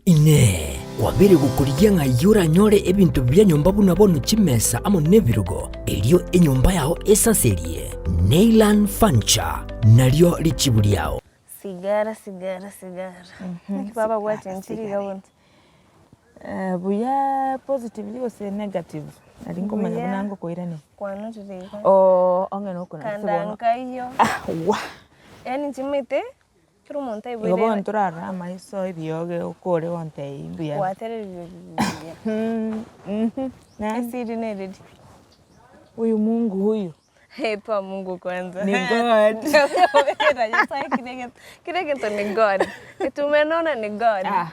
Inee! Kwabeire gokorigia ng'ai oranyore ebinto bia nyomba buna bono chimesa amo nebirogo, erio enyomba yao esaserie? Neyland Furniture nario richibu riao. Sigara sigara sigara naki baba gwachenchirie iga bono. Buya positively gose negative nari nkomanya Buya. buna ngokoirania. Kwanorire iga. Oo ong'e nokona ase Kanda bono. nkaiyo. Ah wa! Yaani nchimete, kera omonto Igo aiboire bono torarore amaiso ebioge okore gontebia mbuya. Gwatereriwe buya. Naende. Esiri nereri. Huyu Mungu huyu. Hey, toa Mungu kwanza. Ni God. Nyasaye kila kitu, kila kitu ni God. Tumenona ni God. Ah,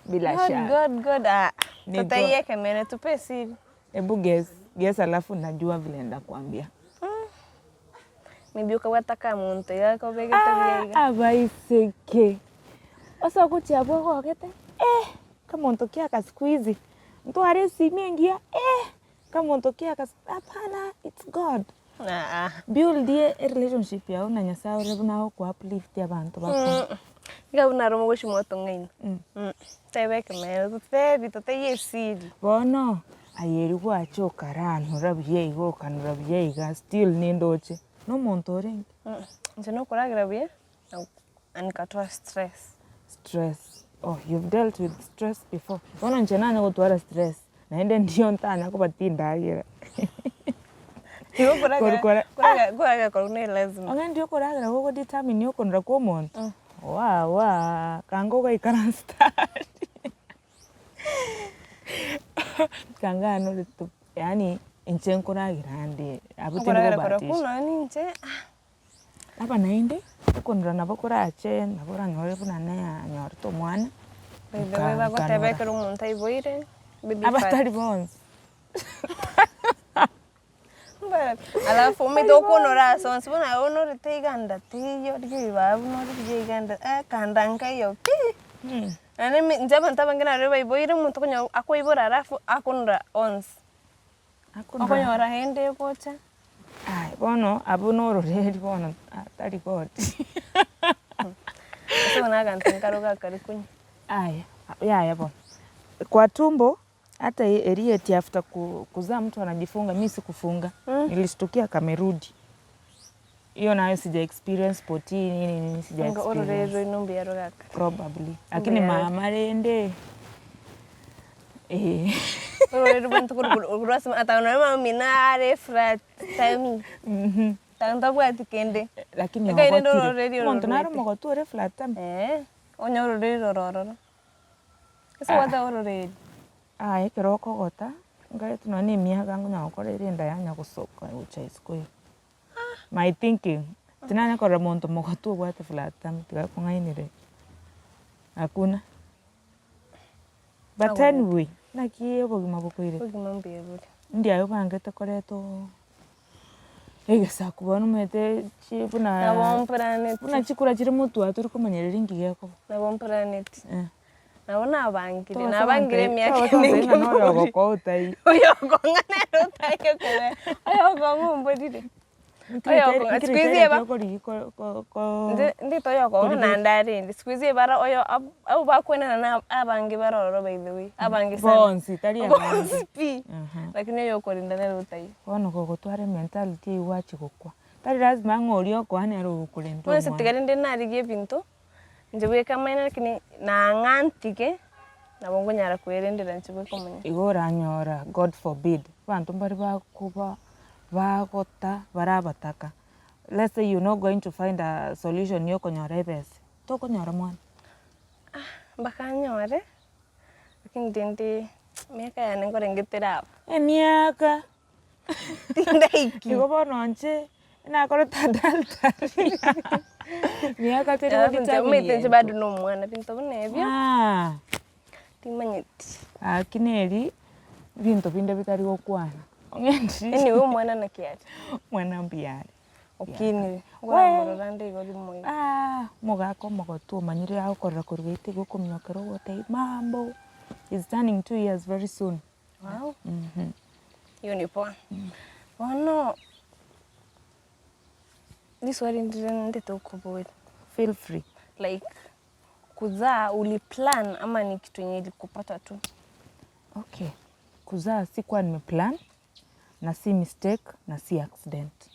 bila God, shaka. God, God. Ah, Ni God. tutaiweke mene tupe siri. Hebu guess, guess alafu najua vile ndakwambia. Maybe ukabwata ka muntu iga akobegete buya iga. Abaiseke. Ase ogochia abwo ogogete, eh, kamonto ki aka siku hizi, ntware esimi engiya, eh. Kamonto ki aka hapana it's God. Aa. Build e relationship yao na Nyasaye ore buna agoku uplift abanto bako. Iga buna aro mogochia mwatong'aina. Tebe ekemeero totebi toteiyo esiri. Bono aye erio gwacha okaranora buya iga okanora buya iga still nindoche na omonto orenge. Inche nokoragera buya na nikatoa stress. Stress oh you've dealt with stress before. Bono inche nanye gotwara stress. Naende ndio ntanya koba tindagera. Igo koragera Kor- kora- koragera koragera korwa ne lazima. Onye ndio okoragera gogodetermine okonora kwa omonto, wawa kanga ogaikaransa tayari. Kanga anorete tu yaani inche nkoragera ande abwo tindi Okoragera korwa kobahatisha. kwo nonye ninche ah. Aba naende, okonora nabo korache nabo oranyore buna nanyorete omwana, By the way nka- bagoteba nkanora. ekero omonto aiboire, baby fat. Abatari bonsi. Alafu omanyete okonora ase onsi bono aye onorete iga nda teiyo rigia ribaga buna ore rigia iga nda eh kanda nkaiyo pi. Naende ime inche abanto abange narorire baiboire omonto okonyora akoibora alafu akonora onsi. Okonyora rende egocha. Aye bono abwo nororeri bono tari God. Ase bono aganto nkaro gakare konywa. Aya yaya bono, kwa tumbo hata eria eti after kuzaa mtu anajifunga, mi sikufunga, nilishtukia kamerudi. Hiyo nayo sija experience poti nini nini sija Onga ororeri experience. roino mbuya rogakare. Probably. Lakini Mbuya. mama rende eh. Ororeri robwenerete korwa korwa ase ata nonye mama omino are flat tummy. Tari tabwati kende. Lakini Ekeene rende ogotire. ororeri oro Omonto nare rorwete. omogotu ore flat tummy. Eeh, onye ororeri roro ororo. Ase gwateba ororeri. Aye ekero okogota, nkaete nonye na emiaka nkonya gokora ere enda yanya gosoka gocha isiko iga. My thinking, tinanya korora monto mogotu obwate flat tummy tiga kong'ainire, hakuna. But anyway, naki obogima bokoirete? Obogima mbuya bore. Ndi aye obangete koreta oo egesaku bono omanyete chi buna Nabo mplaneti. buna chikura chire motwe aa tori komanyereri nki gekoba. Nabo mplaneti. Nabo nabangire, Tobasa nabangire gontebia emiaka tobasa gontebia emenge ng'a noyo mbori. ogokoa otaiyo. Oyo okong'a nere otaiyo kobe, oyo okong'a omborire. Oyo okong'a siku hizi eba Okorigia ko- ko- ko Inche ndito oyo okong'a korigia naende arende, siku hizi ebara oyo ab- abwo bakwenana na abange bare ororo by the way, abange sana. Bonsi tari abange. Bonsi pi, Aha. lakini oyo okorinda nere otaiyo. Bono gogotwara ementality eywo gwachia gokwa, tari lazima ng'a oria okoa nere ogokorenta Bono ase omwana. tiga rende narigie ebinto. Inche bweka amaene lakini nang'a ntige, nabo nkonyara kwerendera inche bweka omonyene. Igo oranyora God forbid, abanto mbare bakoba bagota bare abataka, let's say you're not going to find a solution ya okonyora ebesa, tokonyora mwana. Mpaka nyore, lakini rende emiaka yane nkorenge teraba. Emiaka! Tindaiki. Igo bono inche nakorete adultery miaka teri Alafu inche godetermine omanyete inche egento. bado na omwana binto buna ebio, Ah. timanyeti. Gaki neri, ebinto binde bitari gokwana, ong'enchi. Anyway omwana naki are? Omwana mbuya are. Okinire, nkoramorora nde igo rimo iga. Ah, omogaka omogotu omanyire agokorora korwa geita igo okominyokera ogotebia mambo, he's turning 2 years very soon. Wow. Hiyo ni poa. Bono riswali ndire ndete okoboria. Feel free. Like kuzaa uliplan ama ni kitu yenye ilikupata tu? Okay. Kuzaa sikuwa nimeplan na si mistake na si accident.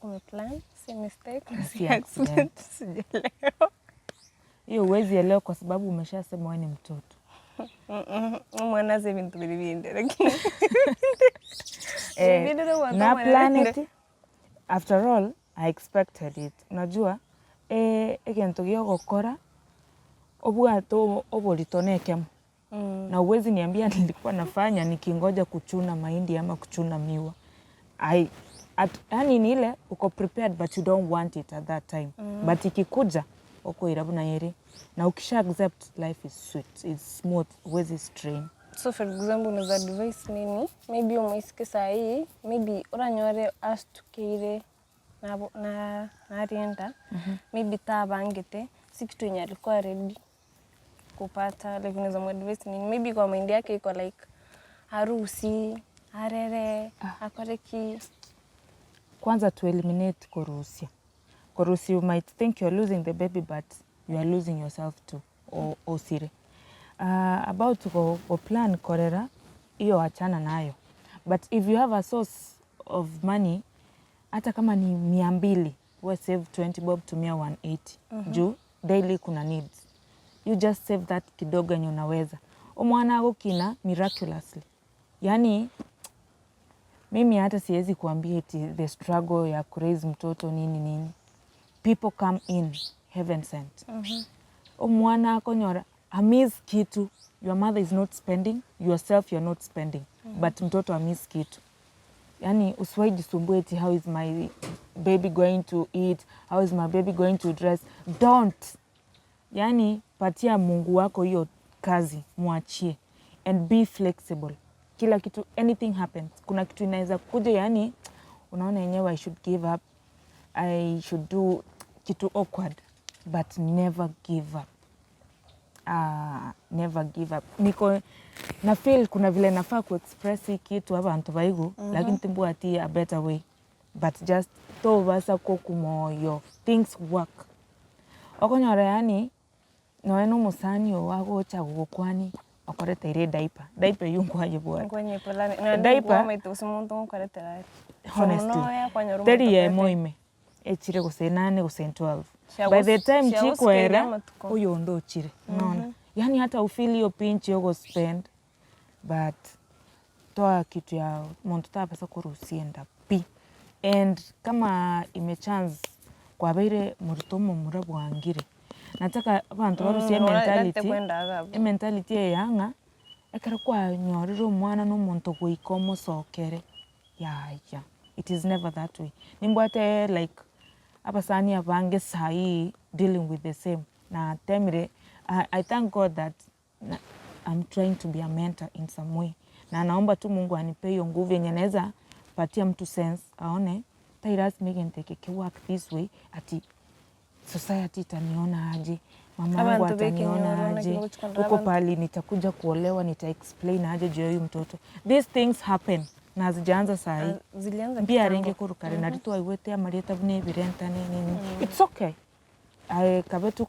Umeplan, si mistake na Si si accident. accident. Sijaelewa. Hiyo huwezi elewa kwa sababu umeshasema wewe ni mtoto. Omwana ase ebinto biria binde lakini Eh, Ibindi nobwanto na omwana planet binde. after all I expected it. Unajua egento giogokora obwate oborito na ekemo. Na huwezi niambia nilikuwa nafanya nikingoja kuchuna mahindi ama kuchuna miwa. Yani ni ile uko prepared but you don't want it at that time. But ikikuja okoira buna ere na ukisha accept life is sweet, is smooth, huwezi strain. So for example unaweza advise nini maybe omoisike sahii maybe oranyore asitukeire nabo na narenda maybe tabangete si kitu yenye alikuwa ready kupata like unaweza muadvise nini maybe kwa mind yake iko like harusi arere akore ki. Kwanza to eliminate korusia. Korusia, you might think you're losing the baby but you are losing yourself too. Osire. About go plan korera, hiyo achana nayo. But if you have a source of money, hata kama ni 200, we save 20 bob, tumia 180. Juu daily kuna needs. You just save that kidogo yenye unaweza. Omwana agokina miraculously. Yani mimi hata siwezi kuambia eti the struggle ya kuraise mtoto nini nini. People come in heaven sent. Omwana akonyora amiss kitu, your mother is not spending, yourself you're not spending. But mtoto amiss kitu. Yani usiwahi jisumbue eti how is my baby going to eat, how is my baby going to dress. Don't. Yani patia Mungu wako hiyo kazi, mwachie and be flexible. Kila kitu, anything happens. Kuna kitu inaweza kuja, yani unaona yenyewe I should give up, I should do kitu awkward, but never give up. Never give up. Niko na feel kuna vile nafaa kuexpress hii kitu abantu baigu, lakini timbwati a better way, but just tobasa ko kumoyo things work. Okonyora yani noe no musani o wagocha gukwani okoreteire diaper diaper yu nkwayebwate Kwenye plan na Diaper. maito usimuntu nkoretera. Honestly, teri yemo ime echire gose 8 gose 12 by the time chikwera uyo ndochire unaona, yani hata ufeel hiyo pinch yogo spend, but toa kitu ya muntu tapasa kurusienda pi. And kama ime chance kwabeire murito mumura bwangire, nataka abantu barusie mentality ementality eyang'a ekero kwanyorire omwana na omonto goika omosokere yaya, it is never that way. Nimbwate like abasani abange sahi dealing with the same na temire. I thank God that I'm trying to be a mentor in some way, na naomba tu Mungu anipe hiyo nguvu yenye naweza patia mtu sense aone tairasmi genteke ke work this way, ati society itaniona aje, mama yangu Abantu ataniona bekenyoro, aje, nakilo chikondra huko abantu. pali nitakuja kuolewa nita explain aje juu ya huyu mtoto. These things happen na hazijaanza saa hii. Zilianza Mbia kitambo. renge kurukare na ritu aiwete amarieta bune ebirenta nini nini. It's okay. I kabe tu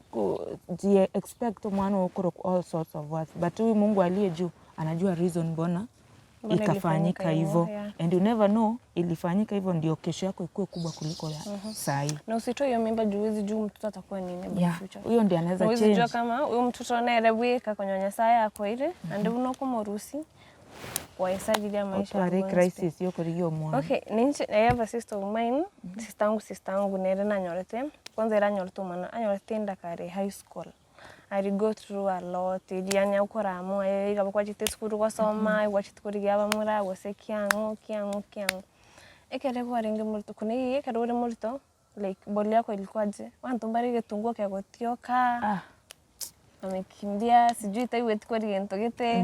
die expect omwana okoro all sorts of words, but huyu Mungu aliye juu anajua reason mbona Mbona ikafanyika ilifanyika hivyo. hivyo, yeah. And you never know ilifanyika hivyo ndio kesho yako ikuwe kubwa kuliko ya saa hii. Na usitoe hiyo mimba juu huwezi jua mtoto atakuwa nini by Yeah, future. huyo ndiye anaweza Huwezi jua change. kama huyo mtoto nere bweka konya Nyasaye akoire ande buno kumurusi waesagiria maisha Otware ya crisis yokorigia omwana. Okay, ninche I have a sister of mine, sister yangu nere nanyorete. Kwanza era anyorete omwana, anyorete enda kare high school. I go through a lot. Irianya ukoramo, iga bakwachite school gosoma, gwachite kurigia abamura, gose kiang'o, kiang'o, kiang'o. Ekere kwarenge morito, kuna hii ekere ore morito, like boli yako ilikuwaje? Wantu mbari gitungua kya gotioka. Amekimbia sijui taiwete kori gento gete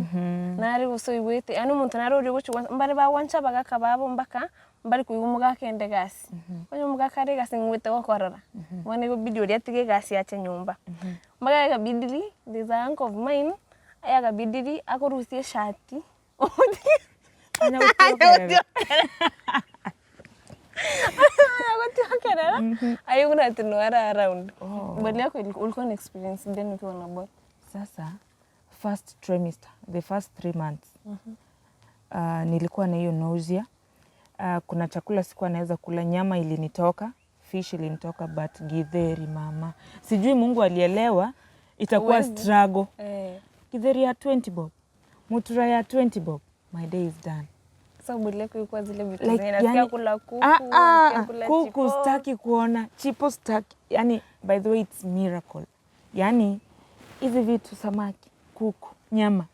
nari gusa oigwete yaani omonto nare oria ogochi mbare bagwancha abagaka babo mpaka mbari koigwa omogaka ende gasi onye omogaka are egasi ng'wete gokorora bono egobidi oria atige egasi ache nyomba mpaka ekabidiri there's a uncle of mine ayakabidiri akorusia eshati. Anya gotiokerera. Gotiokerera. Ayo kuna tinuara around. Oh. Bali yako ulikuwa na experience gani ukiwa na ball? Sasa first trimester, the first 3 months, nilikuwa na hiyo nausea. Kuna chakula sikuwa naweza kula, nyama ilinitoka, fish ilinitoka, but githeri, mama, sijui Mungu alielewa itakuwa Huwezi. struggle. Eh. Githeri ya 20 bob, mutura ya 20 bob, my day is done. Sasa boli yako ilikuwa zile vitu Like, zenye nasikia yani- kula kuku, Ah, nasikia ah, kula kuku chipo. staki kuona, chipo staki. Yani, by the way, it's miracle. Yani hizi vitu, samaki, kuku, nyama,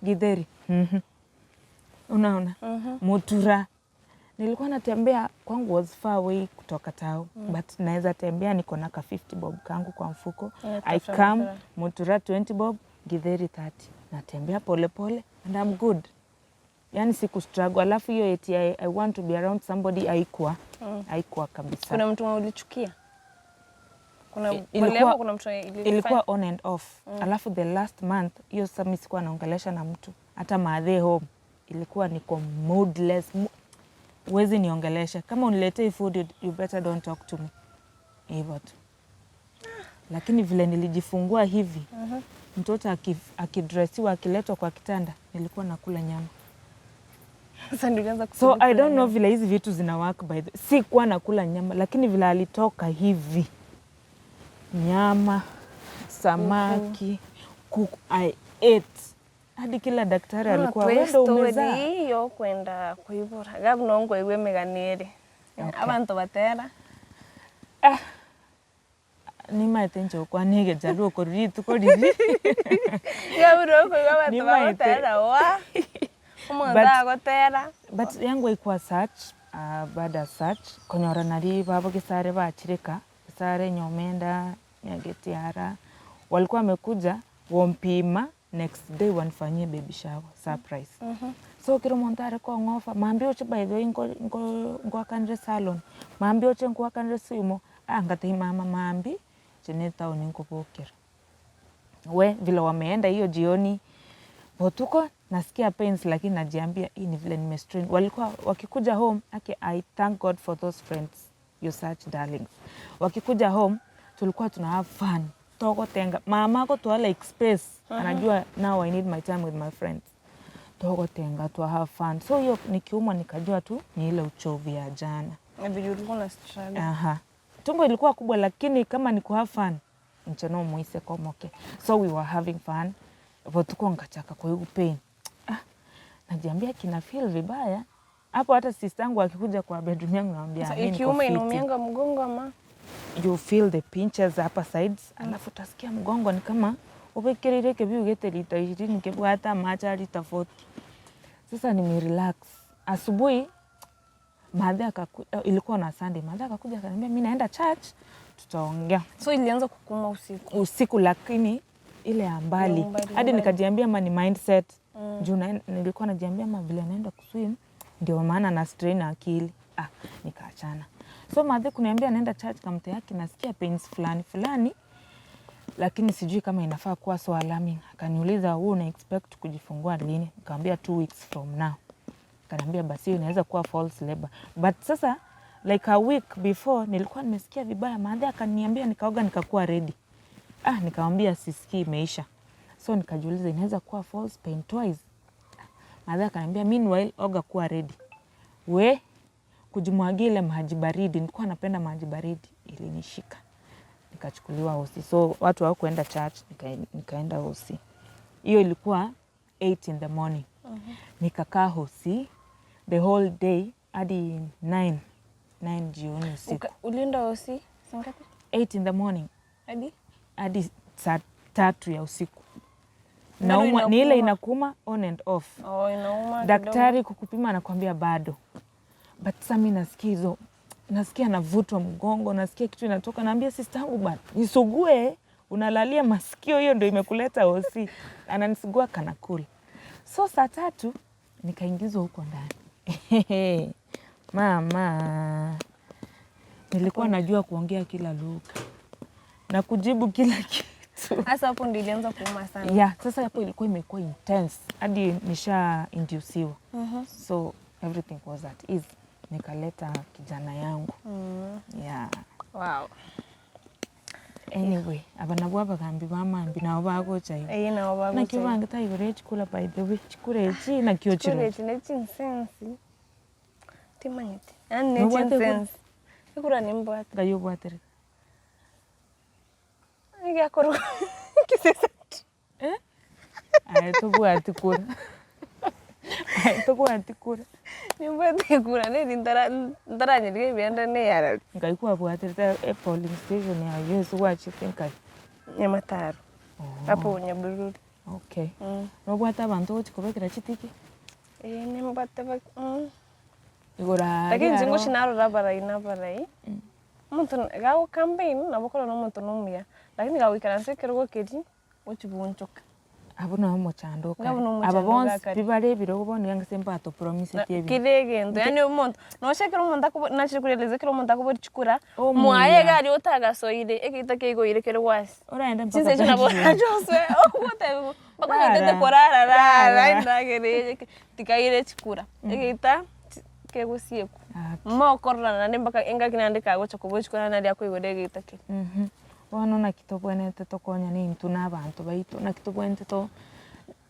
Githeri, Unaona, mutura nilikuwa natembea, kwangu was far away kutoka tao, but naweza tembea, niko na ka 50 bob kangu kwa mfuko. Yeah, I tafuta come, mutura. Mutura 20 bob, githeri 30, natembea polepole and I'm good. Yani siku struggle. Alafu hiyo eti I want to be around somebody haikuwa kabisa. Kuna mtu ulichukia? Kuna boli yako, kuna mtu Ilikuwa on and off. Alafu the last month hiyo sasa mi sikuwa naongelesha na mtu, hata maadhe home ilikuwa niko moodless. Huwezi niongelesha. Kama uniletei food, you better don't talk to me, hivyo tu. Lakini vile nilijifungua hivi, mtoto akidressiwa, akiletwa kwa kitanda, nilikuwa nakula nyama. Sasa ndio ulianza So kusudi I kula don't know nyama. vile hizi vitu zina work by the, sikuwa nakula nyama, lakini vile alitoka hivi, nyama, samaki, kuku, I ate hadi kila daktari alikuwa,. "Wewe ndo umezaa." Story yo kwenda kuibura gabu nongo igwe emegano ere. Okay. Abanto batera. Nimaete nchokwa nigejaruo koriri rituko riri. Gabu nongo igwe abanto Nimaete. bagotera wa omonto agotera. But yangu haikuwa such bad as such. Konyora nari babo gesare bachireka gesare nyomenda nyagetiara walikuwa wamekuja wompima, next day wanifanyie baby shower surprise. So kiro omonto are kong'ofa mambia oche, by the way, ngwakanire salon mambia oche nkwakanire simu. Ah, ngatei mama mambi chene town nkobokera. We vile wameenda hiyo jioni, botuko nasikia pains, lakini najiambia hii ni vile nimestrain. Walikuwa wakikuja home, ake I thank God for those friends, you such darlings. Wakikuja home tulikuwa tuna have fun, togotenga, mama ako twa like space, anajua now I need my time with my friends, togotenga, twa have fun. So hiyo nikiumwa nikajua tu ni ile uchovu ya jana. Na vile ulikuwa na struggle. Aha. Tumbo ilikuwa kubwa, lakini kama ni ku have fun, mchano muise komoke. So we were having fun. Votuko nkachaka kwa hiyo pain. Ah, najiambia kina feel vibaya. Hapo hata sister yangu akikuja kwa bedroom yangu naambia, Sasa "Mimi niko ikiuma fiti." inaumianga mgongo ama? You feel the pinches hapa sides, alafu utasikia mgongo ni kama ubekereire kebiu gete lita 20 kebwata macha lita 40. Sasa nimerelax. Asubuhi madhe akakuja, ilikuwa na Sunday, madhe akakuja akaniambia, "Mimi naenda church, tutaongea." So ilianza kukuma usiku? Usiku, lakini ile ya mbali. Ya mbali, Hadi mbali. nikajiambia ma ni mindset, juu nilikuwa najiambia ma vile naenda kuswim ndio maana na strain akili. Ah, nikaachana. So madhe kuniambia naenda church, kamte yake nasikia pains fulani fulani, lakini sijui kama inafaa kuwa so alarming. Akaniuliza, "Wewe una expect kujifungua lini?" Nikamwambia, "2 weeks from now." Akaniambia, "Basi hiyo inaweza kuwa false labor." But sasa like a week before nilikuwa nimesikia vibaya, madhe akaniambia, nikaoga, nikakuwa ready. Ah, nikamwambia sisikii, imeisha. So nikajiuliza inaweza kuwa false pain twice. Madhe akaniambia, "Meanwhile oga, kuwa ready." We kujimwagia ile maji baridi, nilikuwa napenda maji baridi, ilinishika, nikachukuliwa hosi. So watu hawakuenda church, nikaenda hosi. Hiyo ilikuwa 8 in the morning. Nikakaa hosi the whole day hadi 9 9 jioni usiku. Ulienda hosi saa ngapi? 8 in the morning. Hadi? Hadi saa 3 ya usiku. Bado Naumwa, ni ile inakuuma? Inakuuma on and off. Oh, inauma. Daktari kukupima anakwambia bado, but sasa mi nasikia hizo, nasikia navutwa mgongo, nasikia kitu inatoka. Naambia sister yangu, "Bana, nisugue, unalalia masikio, hiyo ndio imekuleta hosi." Ananisugua, kana cool. So saa 3 nikaingizwa huko ndani. Mama, nilikuwa najua kuongea kila lugha na kujibu kila kitu. Yesu. Sasa hapo ndio ilianza kuuma sana. Yeah, sasa hapo ilikuwa imekuwa intense hadi nisha induciwa. So everything was at ease. Nikaleta kijana yangu. Yeah. Wow. Anyway, aba nabwo abagambi ba mambi nabo bagocha igo. Eye nabo bagocha Naki igo. obangete igoro ya chikura by the way, chikura echi naki Chikura ochiroche? echi ne chinsensi, timanyeti, yaani ne Nobwate ekura? chinsensi. Ekura nimbwate. Ngai obwaterete? Egiakorwa kiseseti. Eh? Aye tobwati kura. Aye tobwati kura. Nimbwate ekura neri ntara ntaranyeriga ebianda neyarari. Ngai kwabwaterete e polling station ya Yesu gwachete nkai? Nyamataro. Hapo Nyabururu. Okay. Nobwate abanto ogochi kobekera chitiki? Ee nimbwate ba. Igoro aaria Lakini inche aro. ngochi narora abarai na abarai, omonto gago campaign nabo okorora omonto na omuya, lakini gagoikaransa ekerogo keria, gochi goonchoka. Abwo noo omochando Iga okare. buna Aba omochando bonsi ogakare. pi bare ebirogo bono iga ng'ase mbatopromiseti ebinto. Kera egento, yaani omonto, nonya ekero omonto akobo nachire korealize ekero omonto akobori chikura, Omuya. mwaye iga aria otagasoire, egeita keigoire kere gwasi. Oraende mpaka Chinsa echio nabo bedroom. orache osoe ogotebiwa mpaka onyetete Rara. korara rara Rara. endagera eye tikaire chikura, egeita kegosiekwa. Gaki. Mokororana naende mpaka engaki naende kagocha koboa chikura naende akoigora egeita keria. Bono naki tobwenerete tokonyane intwe na abanto baito, naki tobwenerete to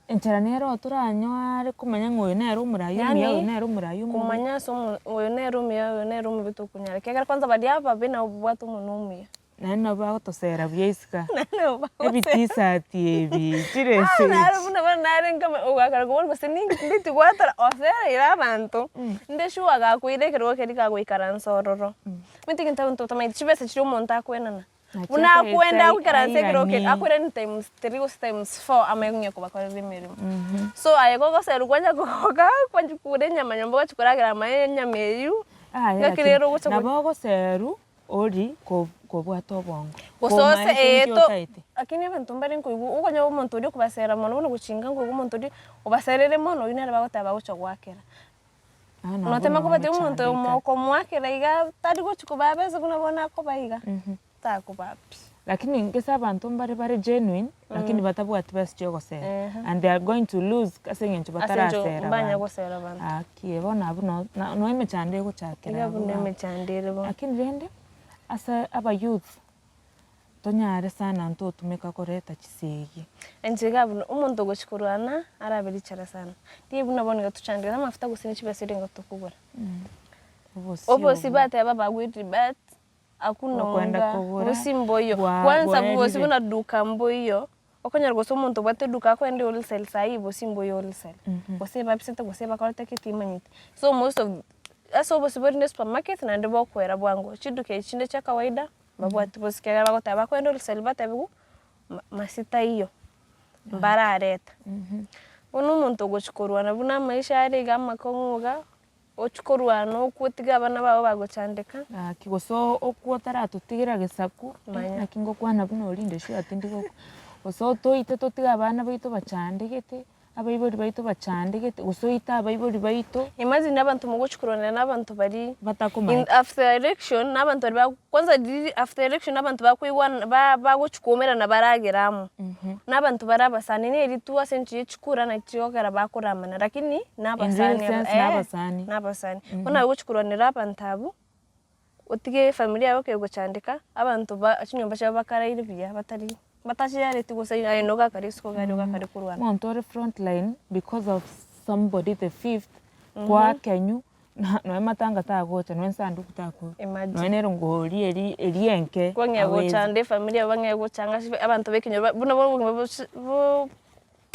enchera nere oo toranyoare komanya ng'a oyo nere omorai omuya, oyo Yaani nere omorai omobe. komanya ase omo oyo nere omuya oyo nere omobe tokonyara ekiagera kwanza baria ababe nabo babwate omonwa omuya. Naende nabo bagotosera buya isiko aa. Naende nabo bagosera. Ebitisati ebi, chiresa Naro echi. buna bono nare nkama ogakara kobua gose ninki ndeti gwatara osereire abanto, inde sure gakoira ekerogo keria kagoikaransa ororo. Omanyete egento abanto batamanyeti chibesa chiria omonto akoenana, Nachia buna akagete akwenda agoikaransa ekerogo keria, airanie. akoirani times three gose times four amanye kong'ea kobakorera emeremo. So aye gogoserwa kwanya kogoka, kwanchi kogora enyama nyomba ogochi koragera amaye enyama eywo, Aye ngaki lakini rero ogocha nabo ogoserwa ori ko kobwata obongo, Gose ose komaete ee inki to otaete. Lakini abanto mbare nkoigwa, okonyora omonto oria okobasera mono bono gochinga nkoigwa omonto oria obaserire mono oyio nere bagoteba bagocha goakera. Aa nabo Notema noo kobatebi omonto oyo emechando ekare. mokomoakera iga tari gochi kobaa besa buna bono akobaa iga, takobaa pi. Lakini gese abanto mbare bare genuine lakini batabwati besa chiogosera Ehe. and they are going to lose ase eng'encho Ase eng'encho batarasera mbanya abanto. gosera abanto. Gaki bono abwo no no emechando egochakera Iga abwo buna bono. emechando ere bono. Lakini rende ase abayouth tonyare sana ntotumeka koreta chisegi. Inche iga buna omonto ogochi korwana arabe richara sana. Riria buna bono iga tochandire amafuta gose ne chibesa eria nigo tokogora. Obosie Obosie obwo. bateba bagwetire but Hakuna Okoenda unga, kogora, bosi mboiyo. bwa- Kwanza bosi bwaerire. buna duka mboiyo, okonyora gose omonto obwate eduka akoenda wholesale saii bosi mboiyo wholesale. Gose babisete gose bakorete ki timanyeti. So most of ase obosi bore ne supermarket naende bokoera bwango. Chiduka echi chinde chia kawaida, mbabwati bosi ekiagera bagoteba bakoenda wholesale batebiwu, ma masi taiyo, mbarareta. Bono omonto ogochi korwana buna amaisha are iga amakong'u iga, Ochie korwana okwo otige abana bao bagochandeka. Gaki gose okwo otaratotigera gesaku, Manya. naki ngokwana buna oria inde sure tindi gokwa, gose otoite totige abana baito bachandegete, abaibori baito bachandegete, gose oite abaibori baito. Imagine abanto mogochi korwana na abanto baria in Batakomaeti. after election na abanto baria ba kwanza riria after election abanto bakoigwana ba bagochi koumerana baragere amo. Na abanto bare abasani neri tu ase enchera ye chikura naki chigokera bakoramana lakini na In real abasani aba sense eh nabasani. na abasani. Bono aye ogochi korwanera abanto abwo, otige efamiri yago kegochandeka, abanto ba chinyomba chiabo bakaraire buya batari batachareti gose aye nogakare isiko iga aria ogakare korwana. Omonto ore front line because of somebody the fifth kwa kenyu nonya matanga tagocha nonya esanduku takocha Imagine. nonya nere ngori eri eria enke Kwang'ea awezi. gochanda efamiri yabo bang'ee gochanga ase abanto ba ekenyoro buna bono obogima bosi bo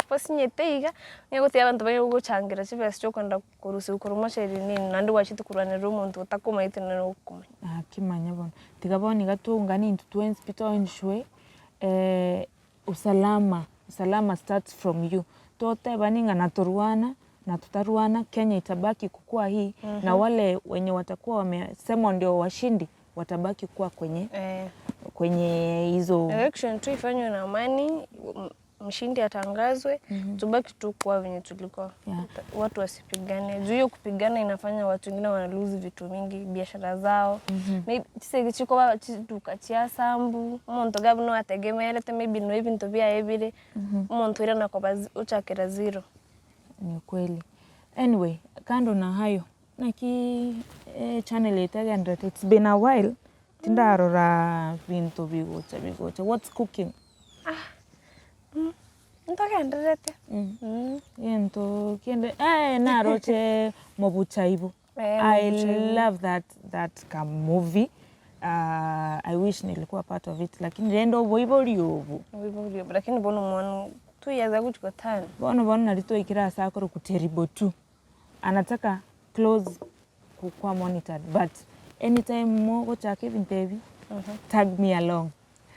bosinyete iga, onye gotiga abanto bang'ee gogochangera chibesa chia okogenda korusiwa korwa mocheri nini naende gwachete korwanerera omonto otakomaete nere ogokomanya. Gaki manya bono, tiga bono iga toungane intwe twensi pi toensure usalama, usalama starts from you. Totebani ng'a natorwana na totarwana Kenya itabaki kukua hii na wale wenye watakuwa wamesemwa ndio washindi watabaki kuwa kwenye Eh. kwenye hizo Election tu ifanywe na amani, Mshindi atangazwe, tubaki tu kuwa venye tulikuwa. Yeah. Watu wasipigane. Juu hiyo kupigana inafanya watu wengine wana lose vitu mingi, biashara zao. Maybe chisegi chikoba chiduka chia sambu, omonto iga buna oategemerete maybe no ebinto biaye bire, omonto oira nakoba ochakera zero. Ni ukweli. Anyway, kando na hayo, naki channel eye tegenderete, it's been a while tindarora binto bigocha bigocha, what's cooking? Ntogendererete. Egento kende naroche Mobuchaibu. Eh, I Mobuchaibu. love that ka movie. I wish nilikuwa part of it, lakini rende oboibori obo. Oboibori obo, lakini bono omwana 2 years agochi gotano. Bono bono nari twaikire ase akorokwa terrible two. Anataka close kukwa monitored but anytime mogochaka ebinto ebi tag me along.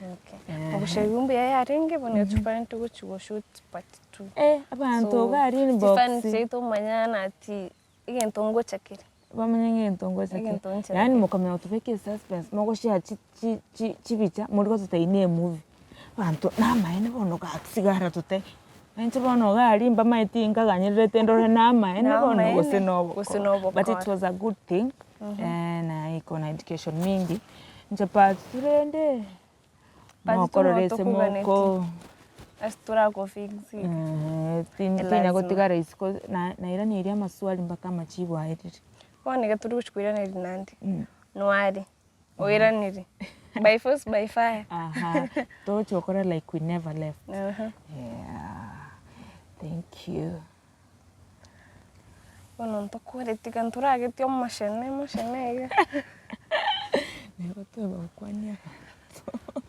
Okay. Ogoshebia mbuya yarenge bono etupare togochi goshoot part two. Eh, abanto iga aria inbox. Chifani chiaito omanyana ati egento ngocha kere. Bamanye ng'a egento ngocha kere. Egento nchera Yaani kere. mokamanya gotobeka esuspense mogoshare chi chi chi chibicha mori gototebia na emovie. Abanto namaene bono gaki sigara tote, inche bono iga aria mbamaeti nkaganyererete ndore namaene bono gose Namaene, gose nobokora. But it nobokora. was a good thing na iko na education mingi. Inche part two rende, Part two mokorora no ase tokoganeti. moko. Ase torakofix. Tinya Lazima. gotigara isiko nairaneirie amaswali mpaka amachibu aerire. Bono iga tori gochi koiraneria naende, nware, oiranire, by force by fire. Aha, togochi gokora like we never left. Yeah. Thank you. Bono ntokore tiga ntoragetie omoshene moshene iga. Nigo tweba gokwania abanto.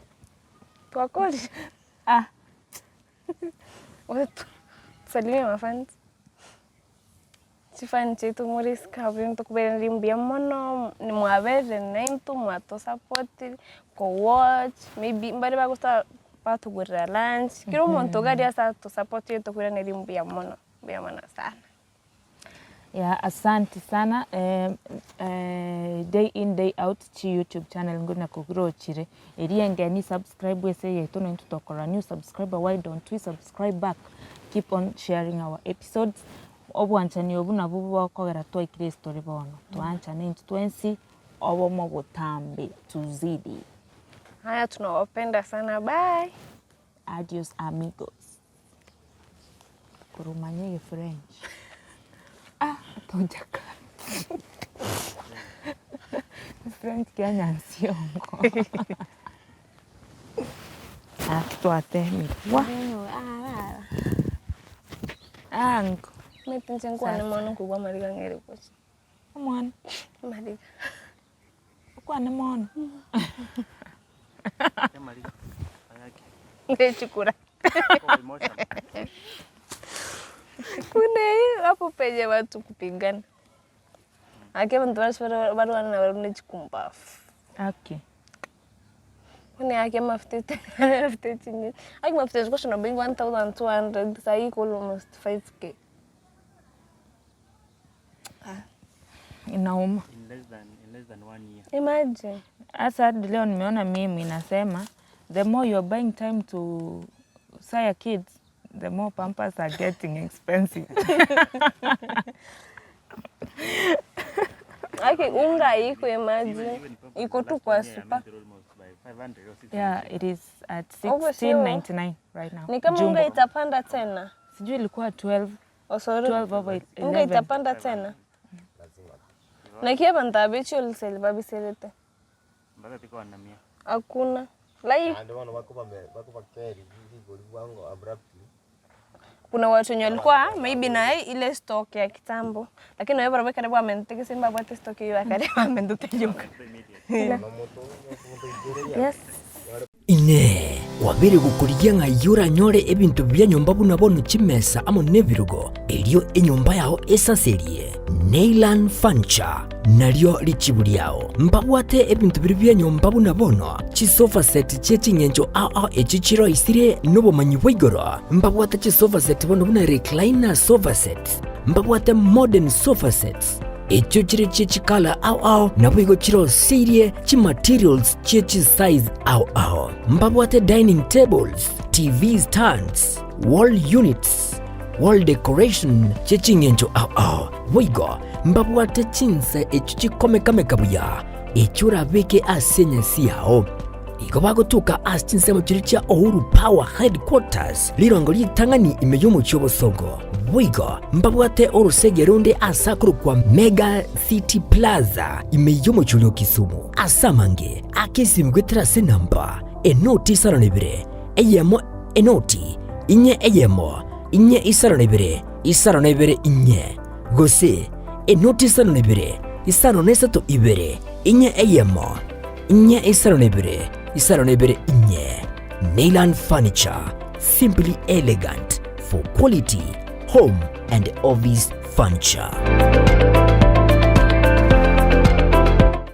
Twakorire. Ah. Gose tusalimie mafans. Chifani chiaito more isiko abwo ntokobairaneria mbuya mono, mwaberire naintwe mwatosapotire, kowatch, maybe mbare bagosa batogorera lunch, kera omonto iga aria ase atosapotire tokoiraneria mbuya mono, mbuya mono sana. Yeah, asante sana day in day out chi YouTube channel nguna kogrochire eria engeni subscribe ase yaito naintwe tokora new subscriber why don't we subscribe back keep on sharing our episodes obwanchani obu nabwo bokogera twaikire ase tore bono twanchane intwe twensi obomo botambe tuzidi. Haya, tunawapenda sana, bye. Adios amigos. Koromanya egefrench. Ah, tojaka. French kia nyansiongo. Ah, twatemire. Wa. Ango. Mete inche nkwane mono nkogwa amariga ng'ere gocha. Omwana. Amariga. Okwane mono. Ngechikura. Kuna hiyo hapo penye watu kupigana. Ake bantu barwana na barune chikumbafu. Okay. Kuna yake mafuta mafuta chini. Aki mafuta ziko shona being 1200 sahi iko almost 5K. Inauma. In less than one year. Imagine. Hasa hadi leo nimeona meme inasema the more you're buying time to sire kids, the more pampers are getting expensive. Aki unga iko imagine. Even pampers Iko tu last kwa one year, I super. made it almost by 500 or 600. Yeah, it is at Oh, sio. 16.99 right now. Ni kama unga Jumbo. itapanda tena. Sijui ilikuwa 12 Oh, sorry. 12 over Unga 11. itapanda tena. Na kia bantu abechi wholesale babiserete. Mpaka pika wanamia. Hakuna. Like Naende bono bakobakeri rigori bwango abruptly. Kuna watu wenye walikuwa maybe na ile stock ya kitambo, lakini wewe barabara karibu amenteke simba bwate stock hiyo akaribu amenduteyoka. Yes. Inee, kwabire gokorigia ng'ai oranyore ebinto bia nyomba buna bono chimesa amo na ebirogo, erio enyomba yao esaserie. Neyland Furniture nario richibu riao. Mbabwate ebinto biria bia nyomba buna bono, chisofa set chie ching'encho ao ao echi chiroisire nobomanyi bwa igoro. Mbabwate chisofa set bono buna recliner sofa set, mbabwate modern sofa sets, echio chire chie chikala ao ao naboigo chiroseirie chimaterials chie chisize ao ao. Mbabwate dining tables, TV stands. Wall units, wall decoration chie ching'encho ao ao. Boigo mbabwate chinsa echio chikomekameka buya, echio orabeke ase enyasi yao. Igo bagotuka ase chinsemo chiria chia Uhuru Power Headquarters, rirongo ritang'ani ime y'omochie o Bosongo. Boigo mbabwate orosege ronde ase akorokwa Mega City Plaza ime y'omochie oria o Kisumu. Ase amange ake esimi goetera ase enamba enoti isano na ibere eyemo enoti inye eyemo inye isano na ibere isano na ibere inye gose enoti isano na ibere isano na isato ibere inye eyemo inye isano na ibere isano na ibere inye. Neyland Furniture, simply elegant for quality home and office furniture.